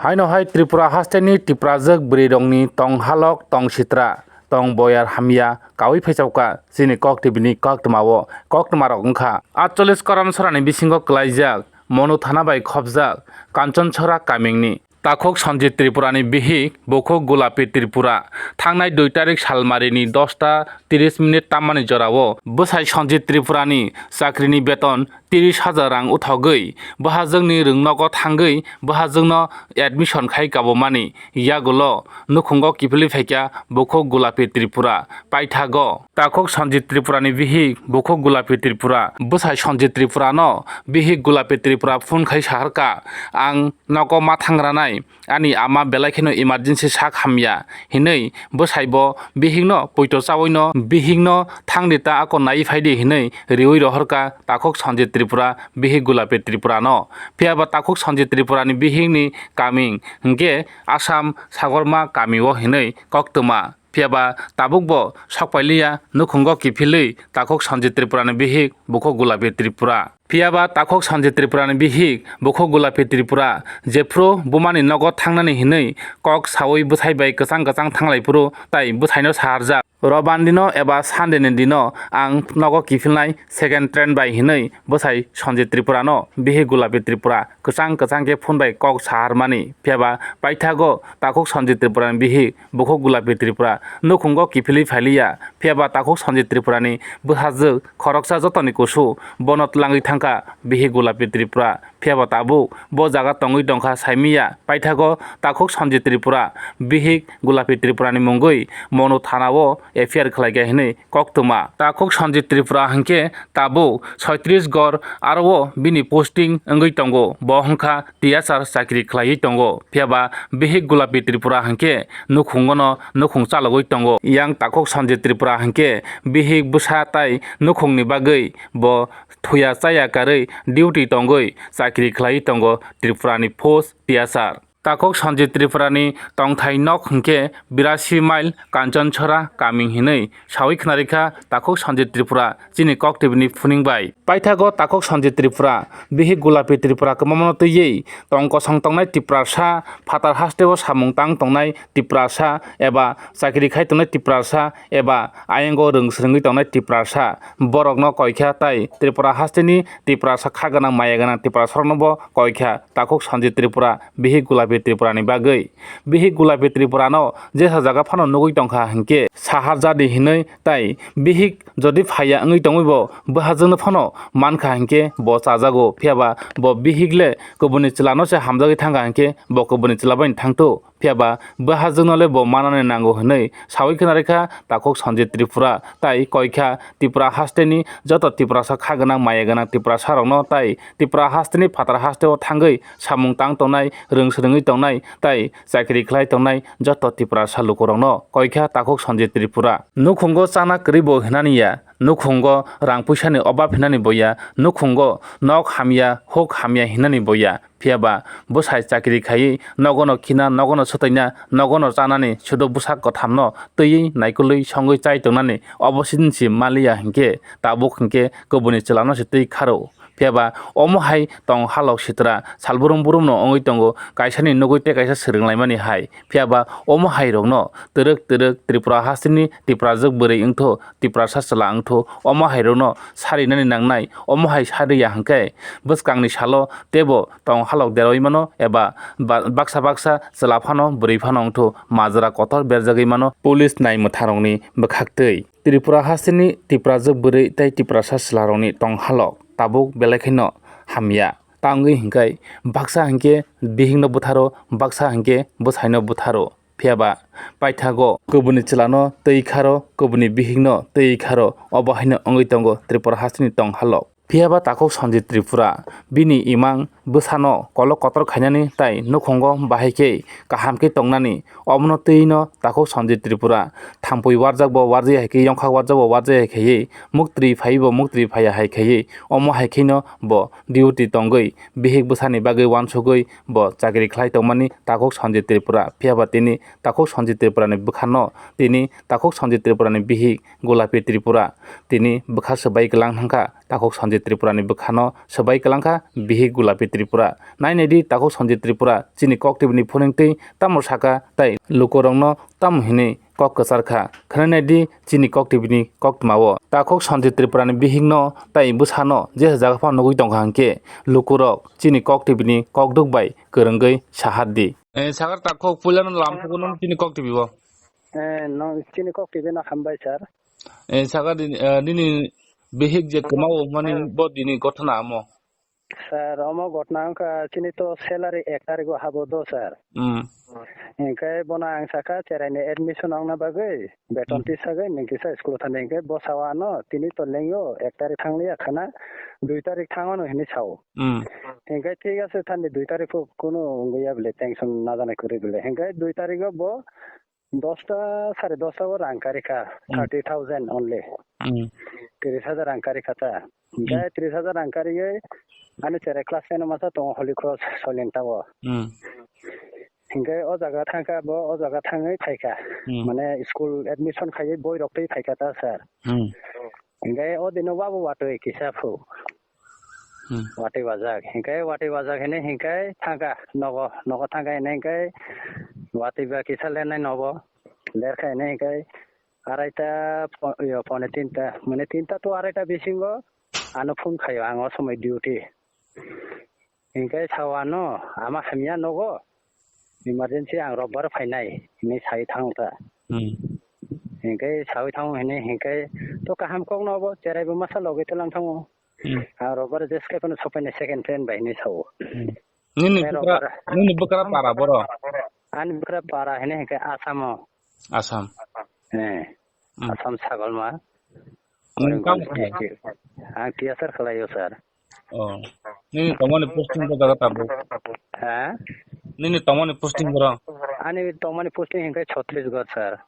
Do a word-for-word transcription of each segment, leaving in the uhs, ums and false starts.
Haino hai Tripura hasteni Tiprajwk bwrwirokni tong halok, tong sitra, tong boyar hamya kaui phaichauka chini Kok T V ni koktwmao. Koktwmarok wngkha atchollis korom sorani bisingo kwlaijak Monu thana bai khopjak Kanchonchora kamingni Takhuk Sanjit Tripurani bihik bukhuk Gulapi Tripura. Thangnai dui tarik salmarini dosta tris minit tammani jorao bwsai Sanjit Tripurani chakrini beton tris hajar rang uthogwi bwhajwkni rwngnogo thangwi bwhajwkno admission khai kabumani yagulo nukhungo kiphilwi phaikha bukhuk Gulapi Tripura. Paithago Takhuk Sanjit Tripurani bihik bukhuk Gulapi Tripura. Bwsai Sanjit Tripurano bihik Gulapi Tripura phone khai saharka, "Ang nogo ma thangranai, ani ama belai kheno emergency sak hamya," hinwi bwsaibo bihikno poito chawino, "Bihikno thangdi ta ako nai phaidi," hinwi riui rohorka Takhuk Sanjit Tripura bihik Gulapi Tripurano. Phiyaba Takhuk Sanjit Tripurani bihikni kaming hwnkhe Assam Sagorma kamio hinwi koktwma. Phiyaba tabukbo sokpailiya nukhungo kiphilwi Takhuk Sanjit Tripurani bihik bukhuk Gulapi Tripura. Phiyaba Takhuk Sanjit Tripurani bihik bukhuk Gulapi Tripura jephru bumani nogo thangnani hinwi kok saui bwsai bai kwchang kwchang thanglaiphuru tai bwsaino saharjak, "Robandino eba Sandeni dino ang nogo kiphilnai second train bai," hinwi bwsai Sanjit Tripurano bihik Gulapi Tripura kwchang kwchang khe phone bai kok saharmani. Phiyaba paithago Takhuk Sanjit Tripurani bihik bukhuk Gulapi Tripura nukhungo kiphilwi phailiya. Phiyaba Takhuk Sanjit Tripurani bwhajwk khoroksa jotoni kusu bono tlangwi thangkha bihik Gulapi Tripura. Phiyaba tabuk bo jaga tongwi tongkha saimiya. Paithago Takhuk Sanjit Tripura bihik Gulapi Tripurani mungwi Monu thanao F I R khlaikha hinwi koktwma. Takhuk Sanjit Tripura hwnkhe tabuk soitris gor aro o bini posting wngwi tongo. Bo hwnkha T S R chakri khlaiwi tongo. Phiyaba bihik Gulapi Tripura hwnkhe nukhungono nukhung chalogwi tongo. Yang Takhuk Sanjit Tripura hwnkhe bihik bwsa tai nukhungni bagwi bo thuya chaya karwi duty tongwi chakri khlaiwi tongo Tripurani Post T S R. Takhuk Sanjit Tripurani tongthai nok hwnkhe birasi mile Kanchonchora kaming hinwi saui khwnarikha Takhuk Sanjit Tripura chini Kok T V ni phuning bai. Paithago Takhuk Sanjit Tripura bihik Gulapi Tripura kwmamano twiwi tong kosong tongnai Tiprasa, phatar hasteo samung tang tongnai Tiprasa eba chakri khai tongnai Tiprasa eba ayango rwng swrwngwi tongnai Tiprasa, borokno koikha tai Tripura hasteni Tiprasa kha gwnang maya gwnang Tiprasarokno bo koikha Takhuk Sanjit Tripura bihik Gulapi Tripurani bagwi. Bihik Gulapi Tripurano jesa jaga phano nugwi tongkha hwnkhe saharjadi hinwi tai bihik jodi phaiya wngwi tongwi bo bwhajwkno phano mankha hwnkhe bo chajago, phiyaba bo bihik le kubuni chwlano se hamjagwi thangkha hwnkhe bo kubuni chwla bai thangthu. Phiyaba bwhajwkno le bo manani nango hwnwi saui khwnarikha Takhuk Sanjit Tripura tai koikha Tripura hasteni joto Tiprasa kha gwnang maya gwnang Tiprasarokno tai Tripura hasteni phatar hasteo thangwi samung tang tongnai, rwng swrwngwi tongnai tai chakri khlai tongnai joto Tiprasa lukurokno koikha Takhuk Sanjit Tripura. Nukhungo chana kwrwi bo hinani ya, nukhungo rang puisani obab hinani bo ya, nukhungo nok hamya, huk hamya hinani bo ya. Phiyaba bwsai chakri khaiwi nogono khina, nogono swtaina, nogono chanani sudo bwsak kwthamno twiwi naikolwi songwi chai tongnani obo sidin si maliya hinkhe tabuk hinkhe kubuni chwlano se twi kharo. Phiyaba omo hai tong halok sitra salbrum brumno wngwi tongo, kaisani nugwi tei kaisa swrwnglaimani hai. Phiyaba omo hai rokno twrwk twrwk Tripura hasteni Tiprajwk bwrwi wngtho, Tiprasa chwla wngtho, omo hai rokno sarinani nangnai. Omo hai sariya hinkhe bwskangni salo teibo tong halok deraui mano eba ba-, baksa baksa chwla phano bwrwi phano wngtho majra kotor berjagwi mano police nai mwtharokni bwkhaktwi. Tripura hasteni Tiprajwk bwrwi tei Tiprasa chwlarokni tong halok tabuk belai kheno hamya. Tangwi hinkhe baksa hinkhe bihikno butharo, baksa hinkhe bwsaino butharo. Phiyaba paithago kubuni chwlano twi kharo, kubuni bihikno twi kharo, obo haino wngwi tongo Tripura hasteni tong halok. Phiyaba Takhuk Sanjit Tripura bini imang bwsano kolok kotor khainani tai nukhungo bahai khe kaham khe tongnani, omono twino Takhuk Sanjit Tripura thampui warjak bo warjaya hai khe, yongkhak warjak bo warjaya hai khaiwi, muktri phaiwi bo muktri phaiya hai khaiwi, omo hai kheno bo duty tongwi bihik bwsani bagwi uansugwi bo chakri khlai tongmani Takhuk Sanjit Tripura. Phiyaba tini Takhuk Sanjit Tripurani bwkhano, tini Takhuk Sanjit Tripurani bihik Gulapi Tripura tini bwkha swbai kwlang thangkha. Takhuk Sanjit Tripura ni bwkhano swbai kwlangkha bihik Gulapi Tripura. Nai nai di, takhuk Sanjit Tripura chini kok twi bini phuningtwi tamo saka tei lukurokno tamo hinwi kok kwchar kha. Khwnai nai di chini kok twi bini koktwma o. Takhuk Sanjit Tripura ni bihikno tei bwsano je jaga phano nugwi tongkha hwnkhe lukurok chini kok twi bini kokdwk bai kwrwngwi sahar di. Eh, sakar takhuk puilano lam thugo nung chini kok twi bo. Eh, no, chini kok twi no hambai sir. Eh, sakar din, eh, nini bihik je kwmao mani bo dini gothona amo. Sir, omo gotna wngkha chini to salary ek tarikh o habo do sir. Hmm. Hinkhe bono ang sakha cheraini admission wngna bagwi beton Hmm. tisagwi nung kisa school o thani hinkhe bo sao ano tini to lengyo ek tarikh thangliya khana dui tarikh thango no hinwi sao. Hmm. Hinkhe thik ase thani dui tarikh o kunu wngya bile tension najanai kwrwi bile. Hinkhe dui tarikh o bo dosta, sare dosta o rang karikha, Hmm. thirty thousand only. Hmm. Tris hajar rang karikha ta. Hmm. Hinkhe tris hajar rang karigwi ani cherai class ten o masa tongo Holy Cross Soilenta o. Hmm. Hinkhe o jaga thangkha bo, o jaga thangwi phaikha. Hmm. Mane school admission khaiwi boi rok twi phaikha ta sir. Hmm. Hinkhe o dino wabo watwi kisa phu. Hmm. Watwi wajak. Hinkhe watwi wajak hini hinkhe thangkha nogo, nogo thangkha hini hinkhe watwi ba kisa lernai nogo. Lerkha hini hinkhe araita po-, yo, pone tinta, mane tinta to araita bisingo ano phone khaio ang o somoi duty. Hinkhe sao ano, ama hamya nogo, emergency ang robbar phainai, hinwi sai thango ta. Hmm. Hinkhe sawi thango hinwi hinkhe to kaham kokno obo, cheraibo masa logwi twlang thango. Hmm. Ang robbar jeske phano sopainai second train bai hinwi sao. Hmm. Nini Tei bwkra, robbar nini bwkra para boro? Ani bwkra para hinwi hinkhe Asamo. Asam. Eh, Hmm. Asam Sagolma. Nini tamo Karimganj khai? District. Ang T S R khlaio, sir. Oh. Nini tongmani posting ko jaga tabuk? Ha? Nini tongmani posting ko? Ani tongmani posting hinkhe Chhattisgarh, sir.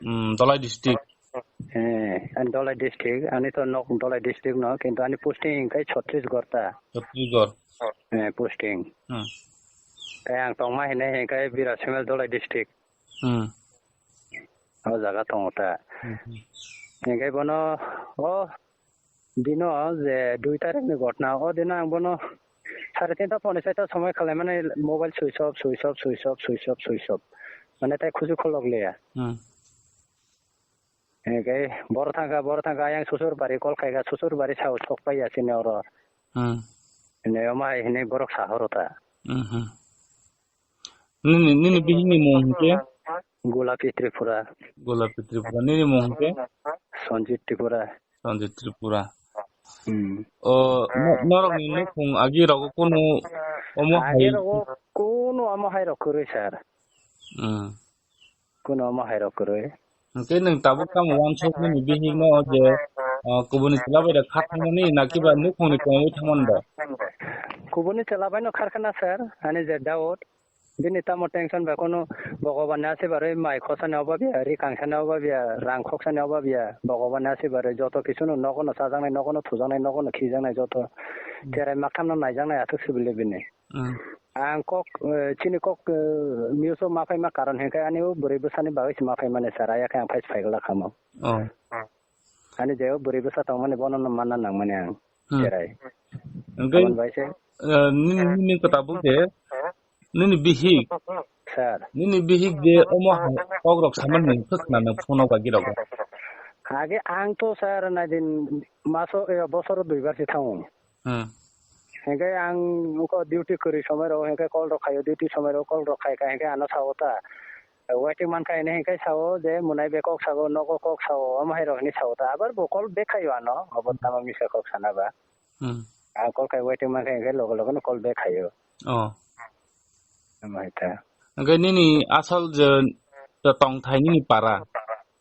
Hmm, Dholai district. Eh, ani Dholai district, ani to nok Dholai district no, kintu ani posting hinkhe Chhattisgarh ta. Chhattisgarh. Eh, posting. Hmm. Tei ang tongma hinai hinkhe Bira Sumel Dholai district. Hmm. O jaga tongo ta. Hmm, hmm. Hinkhe bono o dino je dui tarikh ni gotna, o dino ang bono sare tinta pone chaita somoi khalaimani mobile switch off, switch off, switch off, switch off, switch off. Mane tai khuju kholok liya. Hmm. Hinkhe boro thangkha, boro thangkha, ayang susur bari call khaikha, susur bari sao sok paiya chini oro. Hmm. Hinwi omo hai hinwi borok sahoro ta. Hmm, hmm. Nini, nini bihikni mung hinkhe? Gulapi Tripura. Gulapi Tripura. Nini mung hinkhe? Sanjit Tripura. Sanjit Tripura. Hmm. O, no-, norokni nukhung agi rogo kunu omo Agi hai rogo kunu omo hai rok kwrwi, sir. Hmm. Kunu omo hai rok kwrwi. Hinkhe nwng tabuk tamo uansuk nini bihikno je, ah, kubuni chwla bai da kha thangmani na kiba nukhungni tongwi thangmani da? Kubuni chwla bai no kharkha na, sir, ani je doubt. Bini tamo tension bai kunu Bhagwan ni asibarwi mai khosani oba biya, ri kangsani oba biya, rang khoksani oba biya, Bhagwan ni asibarwi joto kisu no nogo no chajaknai, nogo no thujaknai, nogo no khijaknai joto. Hmm. Cherai maktham no naijaknai aswk sibili bini. Hmm. Ang kok, eh, chini kok, eh, news o ma phaima karon hinkhe ani o bwrwi bwsani bagwi se ma phaimani sir, ayakhe ang phai phai glak hamo. Oh. Ani je o bwrwi bwsa tongmani bono no manna nangmani ang Hmm. cherai. Hinkhe, Amon bai se. Eh, nini, nini kwtabuk je, nini bihik. Sir. Nini bihik je omo hai kokrok samani nung khwkhna nung phone o bagi rogo. Age ang to sir naidin maso, eh, bosoro duibar se thango. Hmm. Hinkhe ang uko duty kwrwi somoi rok hinkhe call rok khaio, duty somoi rok call rok khai khai hinkhe ano sao ta. Waiting mankha hini hinkhe sao je mwnai be kok sao, nogo kok sao, omo hai rok hini sao ta. Abar bo call back khaio ano, obo tamo misa kok sana ba. Hmm. Ang call khai waiting mankha hinkhe logo logo no call back khaio. Oh. Omo hai ta. Hinkhe nini asol je tongthai nini para?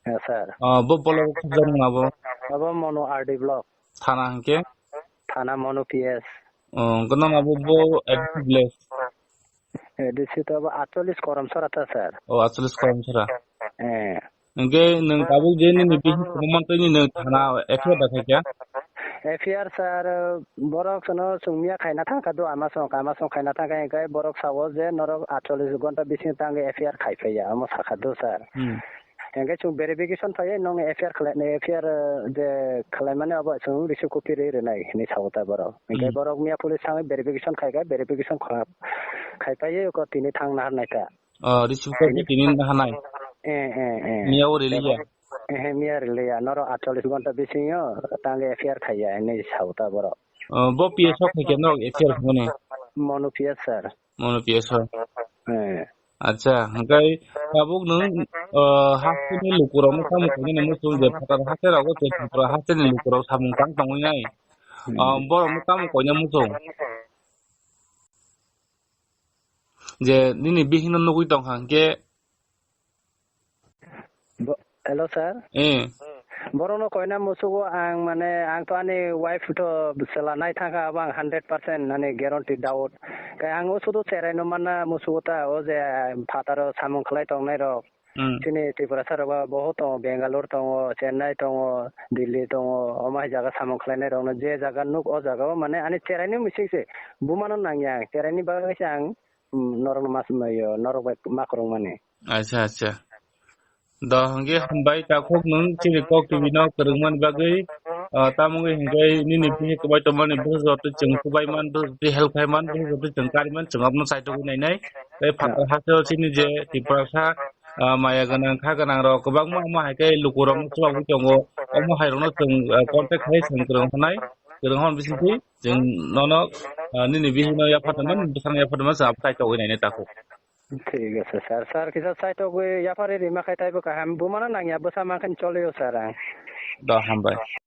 Ya, sir. Oh, bo bolok khobjak nung abo? Abo Monu R D block. Thana hinkhe? Thana Monu P S. Oh, hinkhe nono abo bo A D C village? A D C to abo atchollish Koramsora ta, sir. Oh, atchollish Koramsora. Eh. Hinkhe nwng tabuk je nini bihik kwbangma twi nini thana F I R da khaikha? F I R, sir, borok sono chwngmiya khaina thangkha do, ama song, ama song khaina thangkha, hinkhe borok sao je norok atchollish ghonta bising tangwi F I R khai phaiya, omo sakha do, sir. Hmm. Hingke chwng verification phaiye nong F I R khlai, F I R, eh, je khlaimani abo chwng receive copy rwi rwnai hinwi sao ta borok. Hingke Hmm. borok miya police thangwi verification khaikha, verification kha-, khaiphaiye eko tini thang nahar naikha. Oh, receive copy tini nahanai. Eh, eh, eh. Miya o riliya? Eh, miya riliya. Noro atchollish ghonta bisingo tangwi F I R khaiya hinwi sao ta borok. Oh, bo P S o khaikhe norok F I R khaimani? Monu P S, sir. Monu P S o. Eh. Acha, hingkai tabuk nwng, uh, hasteni lukurokno tamo khainani muchung je phatar haste rogo je phatar hasteni lukurok samung tang tongwi nai. Hmm. Uh, borokno tamo koina muchung? Je nini bihikno nugwi tongkha hingke. Bo-, hello, sir. Eh. Borokno koina musugo ang, mane, ang to ani wife to chwla nai thangkha, abo ang hundred percent ani guarantee doubt. Khe ang o sudu cheraino manna musugo ta, o je phataro samung khlai tongnai rok. Hmm. Chini Tripura sar rok bo tongo, Bangalore tongo, Chennai tongo, Delhi tongo, omo hai jaga samung khlainai rokno je jaga nuk o jaga o, mane, ani cheraini mising se bumano nangya ang, cheraini bagwi se ang, mm, norokno mas-, yo, norok bai ma kwrwngmani. Acha, acha. Do hwnkhe hambai takhuk nwng chini Kok T V no kwrwngmani bagwi, ah, tamo wngwi hwnkhe nini bihik kwbai tongmani bwswk joto chwng kwbai man, bwswk joto help khai man, bwswk joto chwng kari man, chwng abono chaitugwi nainai. Tei phatar hasteo chini je Tiprasa, ah, maya gwnang, kha gwnang rok kwbangma omo hai khe lukurokno chubagwi tongo. Omo hai rokno chwng, ah, contact khai chwng kwrwng hwnai, kwrwng hwn bisingtwi chwng nono, ah, nini bihikno yaphartama, bwsakno yaphartama chwng abo chaitugwi nainai takhuk. Thik ase, sir. Sir, kisa chaitogwi yapharwi rima khai taibo kaham. Bumano nangya, bwsa mankhe cholio, sir, ang. Do, hambai.